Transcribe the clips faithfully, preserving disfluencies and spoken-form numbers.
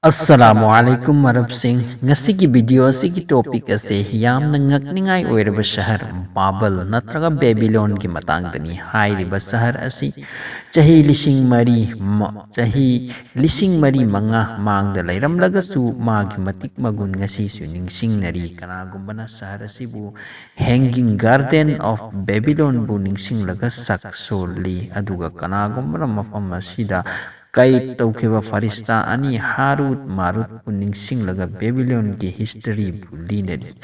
ꯑꯁꯂꯥꯃꯨ ꯑꯂꯥꯏꯀꯨꯝ ꯃꯔꯨꯞꯁꯤꯡ, ꯉꯁꯤꯒꯤ ꯚꯤꯗꯤꯑꯣ ꯑꯁꯤꯒꯤ ꯇꯣꯄꯤꯛ ꯑꯁꯤ ꯌꯥꯝꯅ ꯉꯛꯅꯤꯡꯉꯥꯏ ꯑꯣꯏꯔꯕ ꯁꯍꯔ ꯕꯥꯕꯜ ꯅꯠꯇ꯭ꯔꯒ ꯕꯦꯕꯤꯂꯣꯟꯒꯤ ꯃꯇꯥꯡꯗꯅꯤ꯫ ꯍꯥꯏꯔꯤꯕ ꯁꯍꯔ ꯑꯁꯤ ꯆꯍꯤ ꯂꯤꯁꯤꯡ ꯃꯔꯤ ꯃ-, ꯆꯍꯤ ꯂꯤꯁꯤꯡ ꯃꯔꯤ ꯃꯉꯥ ꯃꯥꯡꯗ ꯂꯩꯔꯝꯂꯒꯁꯨ ꯃꯥꯒꯤ ꯃꯇꯤꯛ ꯃꯒꯨꯟ ꯉꯁꯤꯁꯨ ꯅꯤꯡꯁꯤꯡꯅꯔꯤ꯫ ꯀꯅꯥꯒꯨꯝꯕꯅ ꯁꯍꯔ ꯑꯁꯤꯕꯨ Hanging Garden of Babylonꯕꯨ ꯅꯤꯡꯁꯤꯡꯂꯒ ꯁꯛ ꯁꯣꯜꯂꯤ, ꯑꯗꯨꯒ ꯀꯅꯥꯒꯨꯝꯕꯅ ꯃꯐꯝ ꯑꯁꯤꯗ ꯀꯩ ꯇꯧꯈꯤꯕ ꯐꯔꯤꯁꯇꯥ ꯑꯅꯤ ꯍꯥꯔꯨꯠ ꯃꯥꯔꯨꯠꯄꯨ ꯅꯤꯡꯁꯤꯡꯂꯒ ꯕꯦꯕꯤꯂꯣꯟꯒꯤ ꯍꯤꯁꯇꯔꯤꯕꯨ ꯂꯤꯅꯔꯤ꯫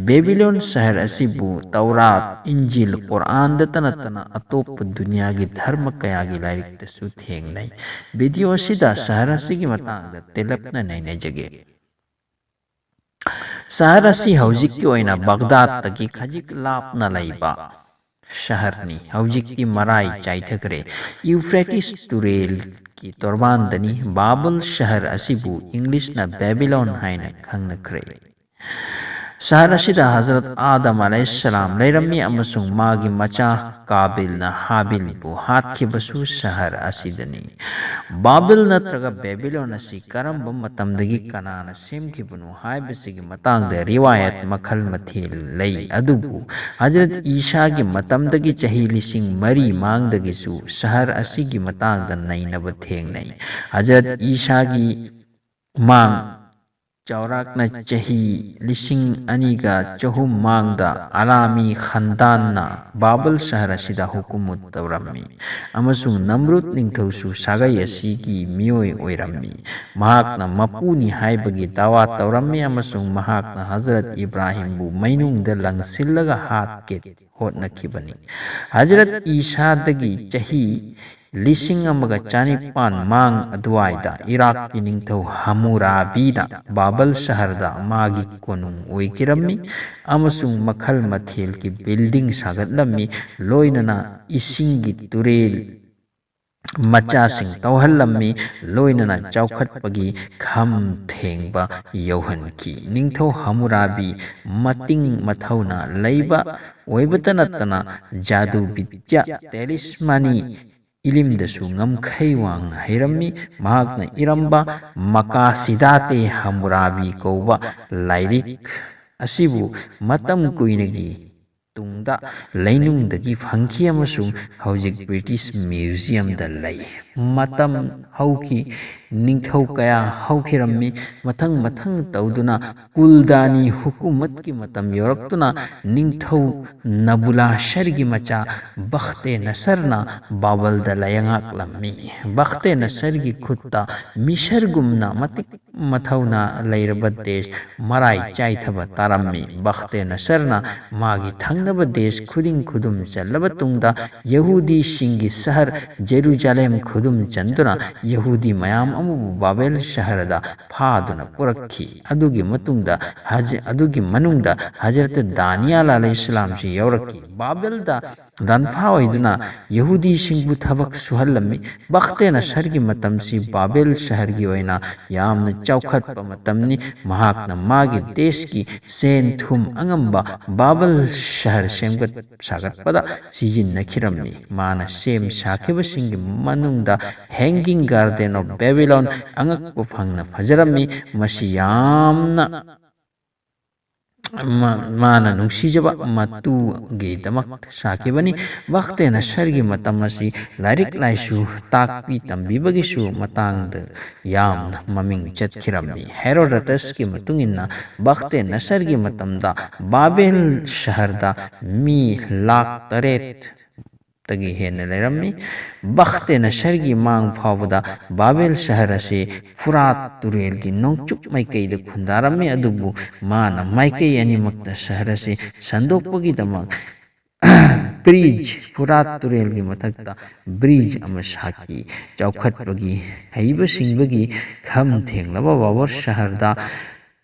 ꯕꯦꯕꯤꯂꯣꯟ ꯁꯍꯔ ꯑꯁꯤꯕꯨ ꯇꯧꯔꯥꯠ, ꯏꯟꯖꯤꯜ, ꯀꯨꯔꯥꯟꯗꯇ ꯅꯠꯇꯅ ꯑꯇꯣꯞꯄ ꯗꯨꯅꯤꯌꯥꯒꯤ ꯙꯔꯃ ꯀꯌꯥꯒꯤ ꯂꯥꯏꯔꯤꯛꯇꯁꯨ ꯊꯦꯡꯅꯩ꯫ ꯚꯤꯗꯤꯑꯣ ꯑꯁꯤꯗ ꯁꯍꯔ ꯑꯁꯤꯒꯤ ꯃꯇꯥꯡꯗ ꯇꯦꯜꯂꯞꯅ ꯅꯩꯅꯖꯒꯦ꯫ ꯁꯍꯔ ꯑꯁꯤ ꯍꯧꯖꯤꯛꯀꯤ ꯑꯣꯏꯅ ꯕꯒꯗꯥꯗꯇꯒꯤ ꯈꯖꯤꯛ ꯂꯥꯞꯅ ꯂꯩꯕ ꯁꯍꯔꯅꯤ꯫ ꯍꯧꯖꯤꯛꯇꯤ ꯃꯔꯥꯏ ꯆꯥꯏꯊꯈ꯭ꯔꯦ꯫ ꯌꯨꯐ꯭ꯔꯦꯇꯤꯁ ꯇꯨꯔꯦꯜꯒꯤ ꯇꯣꯔꯕꯥꯟꯗꯅꯤ꯫ ꯕꯥꯕꯜ ꯁꯍꯔ ꯑꯁꯤꯕꯨ ꯏꯪꯂꯤꯁꯅ ꯕꯦꯕꯤꯂꯣꯟ ꯍꯥꯏꯅ ꯈꯪꯅꯈ꯭ꯔꯦ꯫ ꯁꯍꯔ ꯑꯁꯤꯗ ꯍꯖꯔꯠ ꯑꯥꯗꯝ ꯑꯂꯩꯍꯤꯁꯁꯂꯥꯝ ꯂꯩꯔꯝꯃꯤ ꯑꯃꯁꯨꯡ ꯃꯥꯒꯤ ꯃꯆꯥ ꯀꯥꯕꯤꯜꯅ ꯍꯥꯕꯤꯜꯕꯨ ꯍꯥꯠꯈꯤꯕꯁꯨ ꯁꯍꯔ ꯑꯁꯤꯗꯅꯤ꯫ ꯕꯥꯕꯤꯜ ꯅꯠꯇ꯭ꯔꯒ ꯕꯦꯕꯤꯂꯣꯟ ꯑꯁꯤ ꯀꯔꯝꯕ ꯃꯇꯝꯗꯒꯤ ꯀꯅꯥꯅ ꯁꯦꯝꯈꯤꯕꯅꯣ ꯍꯥꯏꯕꯁꯤꯒꯤ ꯃꯇꯥꯡꯗ ꯔꯤꯋꯥꯌꯠ ꯃꯈꯜ ꯃꯊꯦꯜ ꯂꯩ, ꯑꯗꯨꯕꯨ ꯍꯖꯔꯠ ꯏꯁꯥꯒꯤ ꯃꯇꯝꯗꯒꯤ ꯆꯍꯤ ꯂꯤꯁꯤꯡ ꯃꯔꯤ ꯃꯥꯡꯗꯒꯤꯁꯨ ꯁꯍꯔ ꯑꯁꯤꯒꯤ ꯃꯇꯥꯡꯗ ꯅꯩꯅꯕ ꯊꯦꯡꯅꯩ꯫ ꯍꯖꯔꯠ ꯏꯁꯥꯒꯤ ꯃꯥꯡ ꯆꯥꯎꯔꯥꯛꯅ ꯆꯍꯤ ꯂꯤꯁꯤꯡ ꯑꯅꯤꯒ ꯆꯍꯨꯝ ꯃꯥꯡꯗ ꯑꯔꯥꯃꯤ ꯈꯟꯗꯥꯟꯅ ꯕꯥꯕꯜ ꯁꯍꯔ ꯑꯁꯤꯗ ꯍꯨꯀꯨꯃꯠ ꯇꯧꯔꯝꯃꯤ, ꯑꯃꯁꯨꯡ ꯅꯝꯔꯨꯗ ꯅꯤꯡꯊꯧꯁꯨ ꯁꯥꯒꯩ ꯑꯁꯤꯒꯤ ꯃꯤꯑꯣꯏ ꯑꯣꯏꯔꯝꯃꯤ꯫ ꯃꯍꯥꯛꯅ ꯃꯄꯨꯅꯤ ꯍꯥꯏꯕꯒꯤ ꯗꯥꯋꯥ ꯇꯧꯔꯝꯃꯤ, ꯑꯃꯁꯨꯡ ꯃꯍꯥꯛꯅ ꯍꯖꯔꯠ ꯏꯕ꯭ꯔꯥꯍꯤꯝꯕꯨ ꯃꯩꯅꯨꯡꯗ ꯂꯪꯁꯤꯜꯂꯒ ꯍꯥꯠꯀꯦ ꯍꯣꯠꯅꯈꯤꯕꯅꯤ꯫ ꯍꯖꯔꯠ ꯏꯁꯥꯗꯒꯤ ꯆꯍꯤ ꯂꯤꯁꯤꯡ ꯑꯃꯒ ꯆꯅꯤꯄꯥꯟ ꯃꯥꯡ ꯑꯗꯨꯋꯥꯏꯗ ꯏꯔꯥꯛꯀꯤ ꯅꯤꯡꯊꯧ ꯍꯃꯨꯔꯥꯕꯤꯅ ꯕꯥꯕꯜ ꯁꯍꯔꯗ ꯃꯥꯒꯤ ꯀꯣꯅꯨꯡ ꯑꯣꯏꯈꯤꯔꯝꯃꯤ, ꯑꯃꯁꯨꯡ ꯃꯈꯜ ꯃꯊꯦꯜꯒꯤ ꯕꯤꯜꯗꯤꯡ ꯁꯥꯒꯠꯂꯝꯃꯤ, ꯂꯣꯏꯅꯅ ꯏꯁꯤꯡꯒꯤ ꯇꯨꯔꯦꯜ ꯃꯆꯥꯁꯤꯡ ꯇꯧꯍꯜꯂꯝꯃꯤ, ꯂꯣꯏꯅꯅ ꯆꯥꯎꯈꯠꯄꯒꯤ ꯈꯝ ꯊꯦꯡꯕ ꯌꯧꯍꯟꯈꯤ꯫ ꯅꯤꯡꯊꯧ ꯍꯃꯨꯔꯥꯕꯤ ꯃꯇꯤꯡ ꯃꯊꯧꯅ ꯂꯩꯕ ꯑꯣꯏꯕꯇ ꯅꯠꯇꯅ ꯖꯥꯗꯨ ꯕꯤꯗ꯭ꯌꯥ, ꯇꯦꯂꯤꯁꯃꯥꯅꯤ, ꯏꯂꯤꯝꯗꯁꯨ ꯉꯝꯈꯩ ꯋꯥꯡꯅ ꯍꯩꯔꯝꯃꯤ꯫ ꯃꯍꯥꯛꯅ ꯏꯔꯝꯕ ꯃꯀꯥꯁꯤꯗꯥꯇꯦ ꯍꯃꯨꯔꯥꯕꯤ ꯀꯧꯕ ꯂꯥꯏꯔꯤꯛ ꯑꯁꯤꯕꯨ ꯃꯇꯝ ꯀꯨꯏꯅꯒꯤ ꯇꯨꯡꯗ ꯂꯩꯅꯨꯡꯗꯒꯤ ꯐꯪꯈꯤ ꯑꯃꯁꯨꯡ ꯍꯧꯖꯤꯛ ꯕ꯭ꯔꯤꯇꯤꯁ ꯃ꯭ꯌꯨꯖꯤꯌꯝꯗ ꯂꯩ꯫ ꯃꯇꯝ ꯍꯧꯈꯤ, ꯅꯤꯡꯊꯧ ꯀꯌꯥ ꯍꯧꯈꯤꯔꯝꯃꯤ꯫ ꯃꯊꯪ ꯃꯊꯪ ꯇꯧꯗꯨꯅ ꯀꯨꯜꯗꯥꯅꯤ ꯍꯨꯀꯨꯃꯠꯀꯤ ꯃꯇꯝ ꯌꯧꯔꯛꯇꯨꯅ ꯅꯤꯡꯊꯧ ꯅꯕꯨꯂꯥꯁꯔꯒꯤ ꯃꯆꯥ ꯕꯈꯇꯦ ꯅꯁꯔꯅ ꯕꯥꯕꯜꯗ ꯂꯩꯉꯥꯛꯂꯝꯃꯤ꯫ ꯕꯈꯇꯦ ꯅꯁꯔꯒꯤ ꯈꯨꯠꯇ ꯃꯤꯁꯔꯒꯨꯝꯅ ꯃꯇꯤꯛ ꯃꯊꯧꯅꯥ ꯂꯩꯔꯕ ꯗꯦꯁ ꯃꯔꯥꯏ ꯆꯥꯏꯊꯕ ꯇꯥꯔꯝꯃꯤ꯫ ꯕꯈꯇꯦ ꯅꯁꯔꯅ ꯃꯥꯒꯤ ꯊꯪꯅꯕ ꯗꯦꯁ ꯈꯨꯗꯤꯡ ꯈꯨꯗꯨꯝ ꯆꯜꯂꯕ ꯇꯨꯡꯗ ꯌꯍꯨꯗꯤꯁꯤꯡꯒꯤ ꯁꯍꯔ ꯖꯦꯔꯨꯖꯥꯂꯦꯝ ꯈꯨꯗꯨꯝ ꯆꯟꯗꯨꯅ ꯌꯍꯨꯗꯤ ꯃꯌꯥꯝ ꯑꯃꯕꯨ ꯕꯥꯕꯦꯜ ꯁꯍꯔꯗ ꯐꯥꯗꯨꯅ ꯄꯨꯔꯛꯈꯤ꯫ ꯑꯗꯨꯒꯤ ꯃꯇꯨꯡꯗ ꯍꯖ-, ꯑꯗꯨꯒꯤ ꯃꯅꯨꯡꯗ ꯍꯖꯔꯠ ꯗꯥꯅꯤꯌꯥꯜ ꯑꯂꯩꯍꯤꯁꯁꯂꯥꯝꯁꯨ ꯌꯥꯎꯔꯛꯈꯤ꯫ ꯕꯥꯕꯦꯜꯗ ꯂꯥꯟꯐꯥ ꯑꯣꯏꯗꯨꯅ ꯌꯍꯨꯗꯤꯁꯤꯡꯕꯨ ꯊꯕꯛ ꯁꯨꯍꯜꯂꯝꯃꯤ꯫ ꯕꯈꯇꯦ ꯅꯁꯔꯒꯤ ꯃꯇꯝꯁꯤ ꯕꯥꯕꯦꯜ ꯁꯍꯔꯒꯤ ꯑꯣꯏꯅ ꯌꯥꯝꯅ ꯆꯥꯎꯈꯠꯄ ꯃꯇꯝꯅꯤ꯫ ꯃꯍꯥꯛꯅ ꯃꯥꯒꯤ ꯗꯦꯁꯀꯤ ꯁꯦꯟ ꯊꯨꯝ ꯑꯉꯝꯕ ꯕꯥꯕꯦꯜ ꯁꯍꯔ ꯁꯦꯝꯒꯠ ꯁꯥꯒꯠꯄꯗ ꯁꯤꯖꯤꯟꯅꯈꯤꯔꯝꯃꯤ꯫ ꯃꯥꯅ ꯁꯦꯝ ꯁꯥꯈꯤꯕꯁꯤꯡꯒꯤ ꯃꯅꯨꯡꯗ Hanging Garden of Babylon ꯑꯉꯛꯄ ꯐꯪꯅ ꯐꯖꯔꯝꯃꯤ꯫ ꯃꯁꯤ ꯌꯥꯝꯅ ꯃꯥ-, ꯃꯥꯅ ꯅꯨꯡꯁꯤꯖꯕ ꯃꯇꯨꯒꯤꯗꯃꯛ ꯁꯥꯈꯤꯕꯅꯤ꯫ ꯕꯈꯇꯦ ꯅꯁꯔꯒꯤ ꯃꯇꯝ ꯑꯁꯤ ꯂꯥꯏꯔꯤꯛ ꯂꯥꯏꯁꯨ ꯇꯥꯛꯄꯤ ꯇꯝꯕꯤꯕꯒꯤꯁꯨ ꯃꯇꯥꯡꯗ ꯌꯥꯝꯅ ꯃꯃꯤꯡ ꯆꯠꯈꯤꯔꯝꯃꯤ꯫ ꯍꯦꯔꯣꯗꯣꯇꯁꯀꯤ ꯃꯇꯨꯡ ꯏꯟꯅ ꯕꯈꯇꯦ ꯅꯁꯔꯒꯤ ꯃꯇꯝꯗ ꯕꯥꯕꯦꯜ ꯁꯍꯔꯗ ꯃꯤ ꯂꯥꯈ ꯇꯔꯦꯠ ꯇꯒꯤ ꯍꯦꯟꯅ ꯂꯩꯔꯝꯃꯤ꯫ ꯕꯈꯇꯦ ꯅꯁꯔꯒꯤ ꯃꯥꯡ ꯐꯥꯎꯕꯗ ꯕꯥꯕꯦꯜ ꯁꯍꯔ ꯑꯁꯤ ꯐꯨꯔꯥꯠ ꯇꯨꯔꯦꯜꯒꯤ ꯅꯣꯡꯆꯨꯞ ꯃꯥꯏꯀꯩꯗ ꯈꯨꯟꯗꯥꯔꯝꯃꯤ, ꯑꯗꯨꯕꯨ ꯃꯥꯅ ꯃꯥꯏꯀꯩ ꯑꯅꯤꯃꯛꯇ ꯁꯍꯔ ꯑꯁꯤ ꯁꯟꯗꯣꯛꯄꯒꯤꯗꯃꯛ ꯕ꯭ꯔꯤꯖ, ꯐꯨꯔꯥꯠ ꯇꯨꯔꯦꯜꯒꯤ ꯃꯊꯛꯇ ꯕ꯭ꯔꯤꯖ ꯑꯃ ꯁꯥꯈꯤ꯫ ꯆꯥꯎꯈꯠꯄꯒꯤ ꯍꯩꯕ ꯁꯤꯡꯕꯒꯤ ꯈꯝ ꯊꯦꯡꯂꯕ ꯕꯥꯕꯔ ꯁꯍꯔꯗ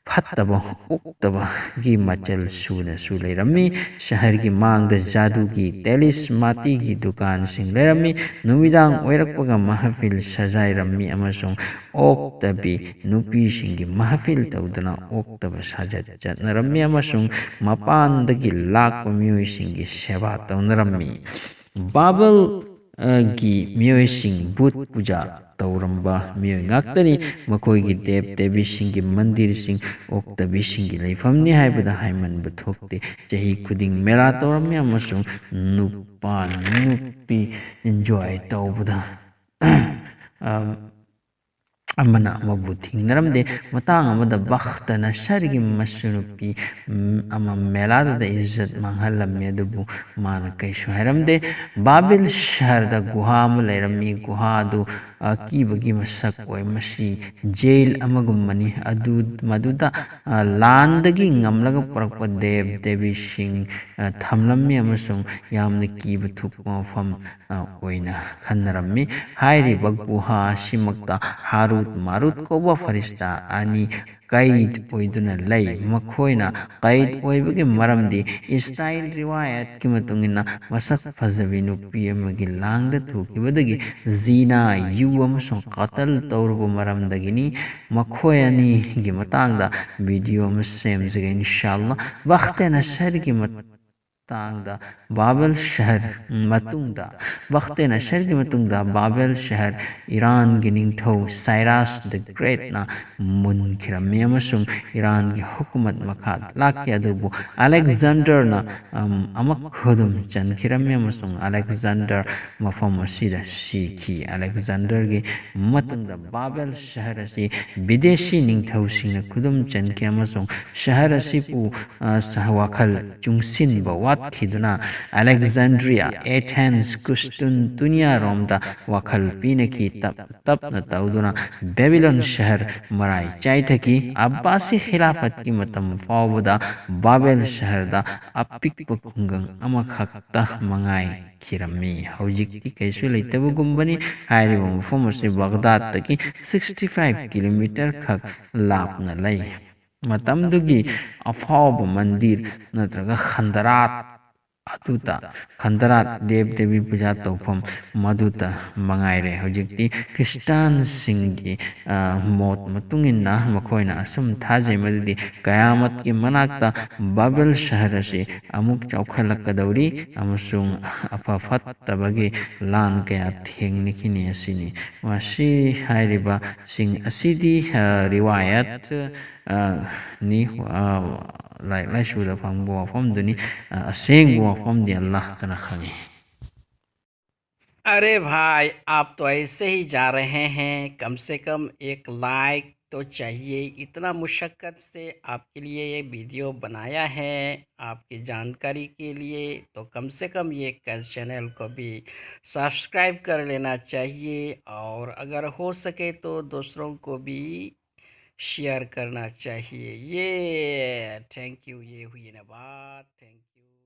ꯐꯠꯇꯕ ꯑꯣꯛꯇꯕꯒꯤ ꯃꯆꯜ ꯁꯨꯅꯁꯨ ꯂꯩꯔꯝꯃꯤ꯫ ꯁꯍꯔꯒꯤ ꯃꯥꯡꯗ ꯖꯥꯗꯨꯒꯤ ꯇꯦꯂꯤꯁ ꯃꯥꯇꯤꯒꯤ ꯗꯨꯀꯥꯟꯁꯤꯡ ꯂꯩꯔꯝꯃꯤ꯫ ꯅꯨꯃꯤꯗꯥꯡ ꯑꯣꯏꯔꯛꯄꯒ ꯃꯍꯐꯤꯜ ꯁꯖꯥꯏꯔꯝꯃꯤ ꯑꯃꯁꯨꯡ ꯑꯣꯛꯇꯕꯤ ꯅꯨꯄꯤꯁꯤꯡꯒꯤ ꯃꯍꯐꯤꯜ ꯇꯧꯗꯨꯅ ꯑꯣꯛꯇꯕ ꯁꯥꯖꯠ ꯆꯠꯅꯔꯝꯃꯤ ꯑꯃꯁꯨꯡ ꯃꯄꯥꯟꯗꯒꯤ ꯂꯥꯛꯄ ꯃꯤꯑꯣꯏꯁꯤꯡꯒꯤ ꯁꯦꯕꯥ ꯇꯧꯅꯔꯝꯃꯤ꯫ ꯕꯥꯕꯜ ꯒꯤ ꯃꯤꯑꯣꯏꯁꯤꯡ ꯕꯨꯠ ꯄꯨꯖꯥ ꯇꯧꯔꯝꯕ ꯃꯤꯑꯣꯏ ꯉꯥꯛꯇꯅꯤ꯫ ꯃꯈꯣꯏꯒꯤ ꯗꯦꯕ ꯗꯦꯕꯤꯁꯤꯡꯒꯤ ꯃꯟꯗꯤꯔꯁꯤꯡ ꯑꯣꯛꯇꯕꯤꯁꯤꯡꯒꯤ ꯂꯩꯐꯝꯅꯤ ꯍꯥꯏꯕꯗ ꯍꯥꯏꯃꯟꯕ ꯊꯣꯛꯇꯦ꯫ ꯆꯍꯤ ꯈꯨꯗꯤꯡ ꯃꯦꯂꯥ ꯇꯧꯔꯝꯃꯤ ꯑꯃꯁꯨꯡ ꯅꯨꯄꯥ ꯅꯨꯄꯤ ꯏꯟꯖꯣꯏ ꯇꯧꯕꯗ, ꯑ, ꯑꯃꯅ ꯑꯃꯕꯨ ꯊꯤꯡꯅꯔꯝꯗꯦ꯫ ꯃꯇꯥꯡ ꯑꯃꯗ ꯕꯈꯇ ꯅꯁꯔꯒꯤ ꯃꯁꯨꯅꯨꯄꯤ, ꯎꯝ, ꯑꯃ ꯃꯦꯂꯥꯗꯨꯗ ꯏꯖꯠ ꯃꯥꯡꯍꯜꯂꯝꯃꯤ, ꯑꯗꯨꯕꯨ ꯃꯥꯅ ꯀꯩꯁꯨ ꯍꯥꯏꯔꯝꯗꯦ꯫ ꯕꯥꯕꯤꯜ ꯁꯍꯔꯗ ꯒꯨꯍꯥ ꯑꯃ ꯂꯩꯔꯝꯃꯤ꯫ ꯒꯨꯍꯥ ꯑꯗꯨ ꯑꯀꯤꯕꯒꯤ ꯃꯁꯛ ꯑꯣꯏ꯫ ꯃꯁꯤ ꯖꯦꯜ ꯑꯃꯒꯨꯝꯕꯅꯤ꯫ ꯑꯗꯨ, ꯃꯗꯨꯗ, ꯑ, ꯂꯥꯟꯗꯒꯤ ꯉꯝꯂꯒ ꯄꯨꯔꯛꯄ ꯗꯦꯕ ꯗꯦꯕꯤꯁꯤꯡ, ꯑ, ꯊꯝꯂꯝꯃꯤ ꯑꯃꯁꯨꯡ ꯌꯥꯝꯅ ꯀꯤꯕ ꯊꯨꯛꯄ ꯃꯐꯝ, ꯑ, ꯑꯣꯏꯅ ꯈꯟꯅꯔꯝꯃꯤ꯫ ꯍꯥꯏꯔꯤꯕ ꯒꯨꯍꯥ ꯑꯁꯤꯃꯛꯇ ꯍꯥꯔꯨꯠ ꯃꯥꯔꯨꯠ ꯀꯧꯕ ꯐꯔꯤꯁꯇꯥ ꯑꯅꯤ ꯀꯩꯗ ꯑꯣꯏꯗꯨꯅ ꯂꯩ꯫ ꯃꯈꯣꯏꯅ ꯀꯩꯗ ꯑꯣꯏꯕꯒꯤ ꯃꯔꯝꯗꯤ ꯏꯁꯇꯥꯏꯜ ꯔꯤꯋꯥꯌꯠꯀꯤ ꯃꯇꯨꯡ ꯏꯟꯅ ꯃꯁꯛ ꯐꯖꯕꯤ ꯅꯨꯄꯤ ꯑꯃꯒꯤ ꯂꯥꯡꯗ ꯊꯨꯈꯤꯕꯗꯒꯤ ꯖꯤꯅꯥ, ꯌꯨ ꯑꯃꯁꯨꯡ ꯀꯇꯜ ꯇꯧꯔꯨꯕ ꯃꯔꯝꯗꯒꯤꯅꯤ꯫ ꯃꯈꯣꯏ ꯑꯅꯤꯒꯤ ꯃꯇꯥꯡꯗ ꯚꯤꯗꯤꯑꯣ ꯑꯃ ꯁꯦꯝꯖꯒꯦ, ꯏꯟꯁꯥꯜꯂꯥ꯫ ꯕꯈꯇꯦ ꯅꯁꯔꯒꯤ ꯃꯇꯥꯡꯗ ꯕꯥꯕꯦꯜ ꯁꯍꯔ ꯃꯇꯨꯡꯗ, ꯕꯈꯇꯦ ꯅꯁꯔꯒꯤ ꯃꯇꯨꯡꯗ ꯕꯥꯕꯦꯜ ꯁꯍꯔ ꯏꯔꯥꯟꯒꯤ ꯅꯤꯡꯊꯧ ꯁꯥꯏꯔꯥꯁ ꯗ ꯒ꯭ꯔꯦꯠꯅ ꯃꯨꯟꯈꯤꯔꯝꯃꯤ ꯑꯃꯁꯨꯡ ꯏꯔꯥꯟꯒꯤ ꯍꯨꯀꯨꯃꯠ ꯃꯈꯥꯗ ꯂꯥꯛꯈꯤ꯫ ꯑꯗꯨꯕꯨ ꯑꯂꯦꯛꯖꯥꯟꯗꯔꯅ, ꯑꯝ, ꯑꯃꯨꯛ ꯈꯨꯗꯨꯝ ꯆꯟꯈꯤꯔꯝꯃꯤ ꯑꯃꯁꯨꯡ ꯑꯂꯦꯛꯖꯥꯟꯗꯔ ꯃꯐꯝ ꯑꯁꯤꯗ ꯁꯤꯈꯤ꯫ ꯑꯂꯦꯛꯖꯥꯟꯗꯔꯒꯤ ꯃꯇꯨꯡꯗ ꯕꯥꯕꯦꯜ ꯁꯍꯔ ꯑꯁꯤ ꯕꯤꯗꯦꯁꯤ ꯅꯤꯡꯊꯧꯁꯤꯡꯅ ꯈꯨꯗꯨꯝ ꯆꯟꯈꯤ ꯑꯃꯁꯨꯡ ꯁꯍꯔ ꯑꯁꯤꯕꯨ, ꯑ, ꯁ-, ꯋꯥꯈꯜ ꯆꯨꯡꯁꯤꯟꯕ ꯋꯥꯠꯈꯤꯗꯨꯅ ꯑꯂꯦꯛꯖꯥꯟꯗ꯭ꯔꯤꯌꯥ, ꯑꯦꯊꯦꯟꯁ, ꯀꯨꯁꯇꯨꯟꯇꯨꯅꯤꯌꯥꯔꯣꯝꯗ ꯋꯥꯈꯜ ꯄꯤꯅꯈꯤ꯫ ꯇꯞ ꯇꯞꯅ ꯇꯧꯗꯨꯅ ꯕꯦꯕꯤꯂꯣꯟ ꯁꯍꯔ ꯃꯔꯥꯏ ꯆꯥꯏꯊꯈꯤ꯫ ꯑꯕꯥꯁꯤ ꯈꯤꯂꯥꯐꯠꯀꯤ ꯃꯇꯝ ꯐꯥꯎꯕꯗ ꯕꯥꯕꯦꯜ ꯁꯍꯔꯗ ꯑꯄꯤꯛꯄ ꯈꯨꯡꯒꯪ ꯑꯃꯈꯛꯇ ꯃꯉꯥꯏꯈꯤꯔꯝꯃꯤ꯫ ꯍꯧꯖꯤꯛꯇꯤ ꯀꯩꯁꯨ ꯂꯩꯇꯕꯒꯨꯝꯕꯅꯤ꯫ ꯍꯥꯏꯔꯤꯕ ꯃꯐꯝ ꯑꯁꯤ ꯕꯒꯗꯥꯗꯇꯒꯤ sixty five kilometre ꯈꯛ ꯂꯥꯞꯅ ꯂꯩ꯫ ꯃꯇꯝꯗꯨꯒꯤ ꯑꯐꯥꯎꯕ ꯃꯟꯗꯤꯔ ꯅꯠꯇ꯭ꯔꯒ ꯈꯟꯗꯔꯥꯠ ꯑꯗꯨꯇ, ꯈꯟꯗꯔꯥꯠ ꯗꯦꯕ ꯗꯦꯕꯤ ꯄꯨꯖꯥ ꯇꯧꯐꯝ ꯃꯗꯨꯇ ꯃꯉꯥꯏꯔꯦ꯫ ꯍꯧꯖꯤꯛꯇꯤ ꯈ꯭ꯔꯤꯁꯇꯥꯟꯁꯤꯡꯒꯤ, ꯑ, ꯃꯣꯠ ꯃꯇꯨꯡ ꯏꯟꯅ ꯃꯈꯣꯏꯅ ꯑꯁꯨꯝ ꯊꯥꯖꯩ ꯃꯗꯨꯗꯤ ꯀꯌꯥꯃꯠꯀꯤ ꯃꯅꯥꯛꯇ ꯕꯥꯕꯦꯜ ꯁꯍꯔ ꯑꯁꯤ ꯑꯃꯨꯛ ꯆꯥꯎꯈꯠꯂꯛꯀꯗꯧꯔꯤ ꯑꯃꯁꯨꯡ ꯑꯐ ꯐꯠꯇꯕꯒꯤ ꯂꯥꯟ ꯀꯌꯥ ꯊꯦꯡꯅꯈꯤꯅꯤ ꯑꯁꯤꯅꯤ꯫ ꯃꯁꯤ ꯍꯥꯏꯔꯤꯕꯁꯤꯡ ꯑꯁꯤꯗꯤ, ꯑ, ꯔꯤꯋꯥꯌꯠ, ꯑ, ꯅꯤ, ꯑ, ꯂꯥꯏꯔꯤꯛ ꯂꯥꯏꯁꯨꯗ ꯐꯪꯕ ꯋꯥꯐꯝꯗꯨꯅꯤ, ꯑ, ꯑꯁꯦꯡꯕ ꯋꯥꯐꯝꯗꯤ ꯑꯜꯂꯥꯍꯇꯅ ꯈꯪꯉꯤ꯫ अरे भाई, आप तो ऐसे ही जा रहे हैं, कम से कम एक लाइक तो चाहिए। इतना मुशक्कत से आपके लिए ये वीडियो बनाया है, आपकी जानकारी के लिए, तो कम से कम ये कर, चैनल को भी सब्सक्राइब कर लेना चाहिए और अगर हो सके तो दूसरों को भी शेयर करना चाहिए। ये, थैंक यू, ये हुई ना बात। Thank you.